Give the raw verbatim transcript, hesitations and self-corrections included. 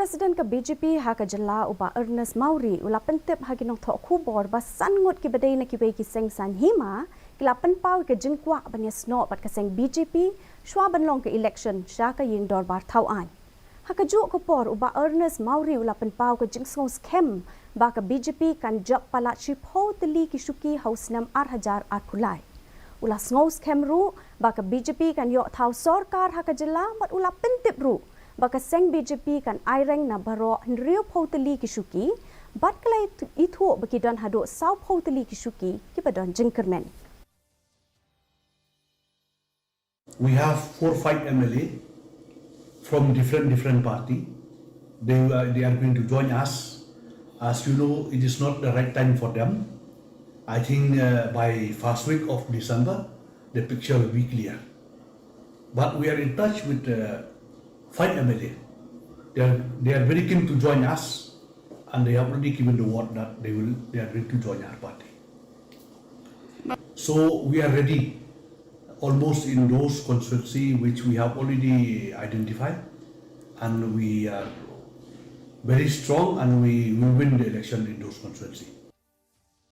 President ka B J P ha ka jylla u Bah Ernest Mawrie u la pyntip ha ki nongthoh khubor ba san ngut kiba dei na kiwei ki seng saiñ hima ki la pynpaw ïa ka jingkwah ban ïasnoh bad ka seng B J P shwa ban long ka election sha ka ïing dorbar thaw aiñ. Ha kajuh ka por u Bah Ernest Mawrie u la pynpaw ka jingsngew skhem ba ka B J P kan jop palat shiphew tylli ki shuki ha u snem ar hajar arphew lai. U la sngew skhem ruh ba ka B J P kan ïoh thaw sorkar ha ka jylla bad u la pyntip ruh ba ka seng B J P kan aireng na baroh hynriewphew tylli ki shuki bad ka la ithuh ba ki don haduh sawphew tylli ki shuki kiba don jingkyrmen. We have four, five M L A from different, different party. They are, they are going to join us. As you know, it is not the right time for them. I think, uh, by first week of December, the picture will be clear. But we are in touch with, uh, five M L A. They are, they are very keen to join us, and they have already given the word that they will, they are going to join our party. So we are ready almost in those constituency which we have already identified, and we are very strong, and we will win the election in those constituency.